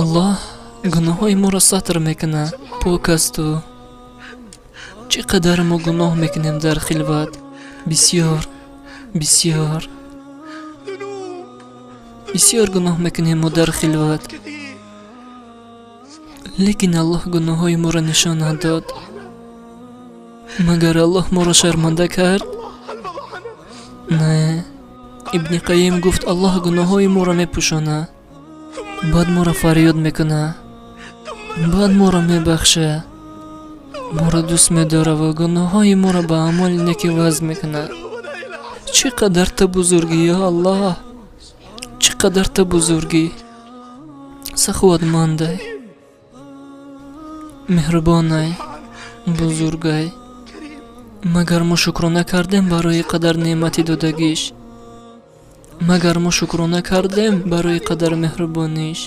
Аллоҳ гуноҳҳои моро сатр мекунад, пок асту. Чӣ қадар мо гуноҳ мекунем дар хилват? Бисёр, бисёр, бисёр гуноҳ мекунем мо дар хилват, лекин Аллоҳ гуноҳҳои моро нишон надод. Магар Аллоҳ моро шарманда кард? Не. Ибни Қайим гуфт: Аллоҳ гуноҳҳои моро мепӯшонад, баъд моро фарёд мекунад, баъд моро мебахшад, моро дӯст медорад ва гуноҳҳои моро ба аъмоли нек иваз мекунад. Чӣ қадар ту бузургӣ, ё Аллоҳ, чӣ қадар ту бузургӣ, саховатмандай, меҳрубонай, бузургай. Магар мо шукрона кардем барои қадар неъмати додагиш? Магар мо шукрона кардем барои қадар меҳрубониш?